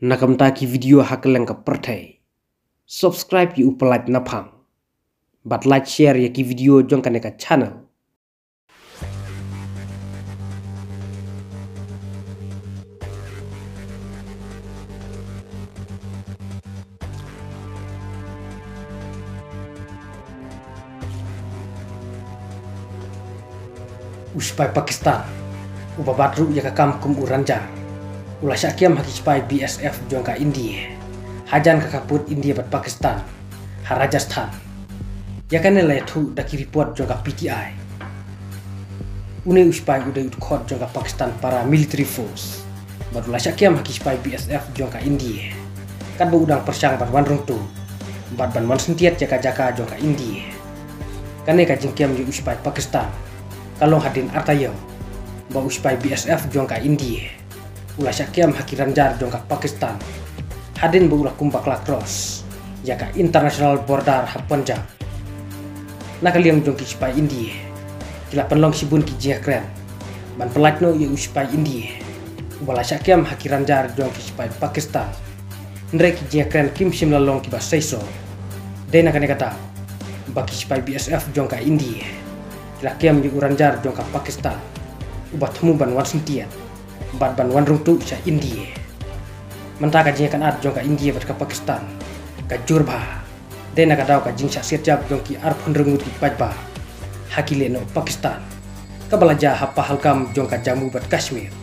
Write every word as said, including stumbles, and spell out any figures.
Na ka bynta ki video ha kylleng ka pyrthei, subscribe ïa u Pyllait Naphang bad like, share ïa ki video jong kane ka channel. U sipai Pakistan uba bat ruh ïa ka kam kum u Ranger u la shah kem ha ki sipai B S F jong ka India hajan ka khappud India bad Pakistan ha Rajasthan. Ïa kane la ïathuh da ki report jong ka P T I. Une u sipai u dei u dkhot jong ka Pakistan Paramilitary Force bad u la shah kem ha ki sipai B S F jong ka India katba u dang pyrshang ban wan rung tuh bad ban wan syntiat ïa ka jaka jong ka India. Kane ka jingkem ïa u sipai Pakistan ka long hadien arta ïew ba u sipai B S F jong ka India u la shah kem ha ki Ranger jong ka Pakistan hadien ba u la kum bakla cross ïa ka international border ha Punjab. Na ka liang jong ki sipai India ki la pynlong shibun ki jingkren ban pyllait noh ïa u sipai India uba la shah kem ha ki Ranger jong ki sipai Pakistan. Hynrei ki jingkren kim shym la long kiba seisoh. Dei na kane ka daw ba ki sipai B S F jong ka India ki la kem ïa u Ranger jong ka Pakistan uba thmu ban wan syntiat bad ban wan rung tuh sha India. Mynta ka jingïakynad jong ka India bad ka Pakistan ka jur bha. Dei na ka daw ka jingshah siat jab jong ki arphew hynriew ngut ki paidbah ha ki lehnoh Pakistan kaba la jia ha Pahalgam jong ka Jammu bad Kashmir.